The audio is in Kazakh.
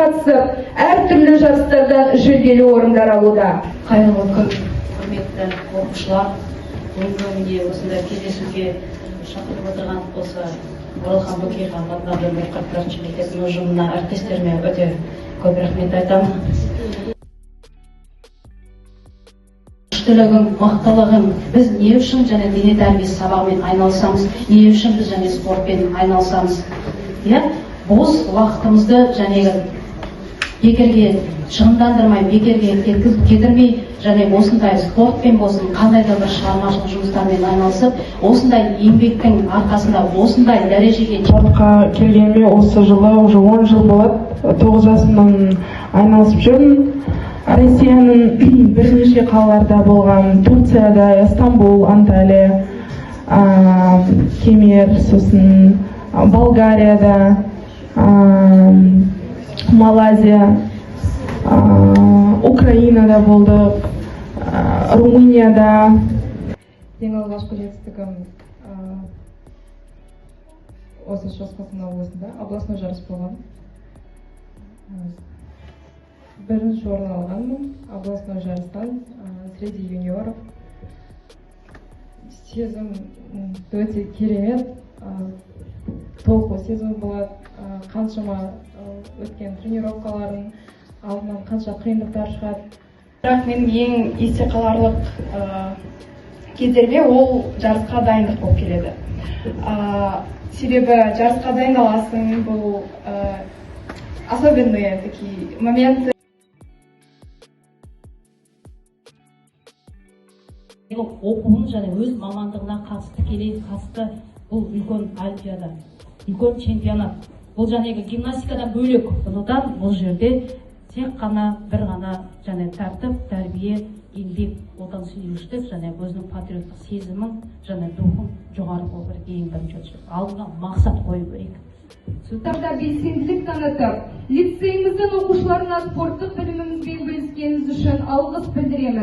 қатысып, әртүрлі жарыстардан жүлделі орындар алуда. Қайырлы күн, құрметті оқушылар! Бүгінгі, міне, осындай кездесуге шақырып отырған осы Оралхан Бөкейханов атындағы 144-мектептің ұжымына, әріптестеріме өте көп рахмет айтамын. Күштілігің, мықтылығың. Біз не үшін және дене тәрбиесі сабағымен айналысамыз, не үшін біз және спортпен айналысамыз, иә? Бос уақытымызды және бекерге шығындандырмай, бекерге кетірмей және осындай спортпен болсын, қандай да бір шығармашылық жұмыстармен айналысып, осындай еңбектің арқасында осындай дәрежеге Спортқа келгеніме осы жылы уже 10 жыл болады. 9 жасымнан айналысып жүрмін. Россияның бірнеше қалаларда болған, Турцияда, Стамбул, Анталия, Кемер, сосын Болгарияда, Малайзия, Украинада болдық, Румынияда. Ең алғашқы жетістігім осы Шығыс Қазақстан облысында областной жарыс болған. Бірінші орын алғанмын областной жарыстан среди юниоров. Сезім өте керемет, толқу сезімі болады. Қаншама өткен тренировкалардың алдынан қанша қиындықтар шығады. Бірақ менің ең есте қаларлық кездеріме ол жарысқа дайындық болып келеді. Себебі жарысқа дайындаласың, бұл особенные такие моменты. Оқуын және өз мамандығына қатысты, тікелей қатысты. Бұл үлкен олимпиада, үлкен чемпионат. Бұл жәнегі гимнастикадан бөлек, сондықтан бұл жерде тек қана бір ғана және тәртіп, тәрбие, еңбек, отансүйгіштік және өзінің патриоттық сезімін және духын жоғары болу керек. Ең бірінші очередь алдына мақсат қою керек. Тарда белсенділік танытып, лицейіміздің оқушыларына спорттық білімімізбен бөліскеніңіз үшін алғыс білдіреміз.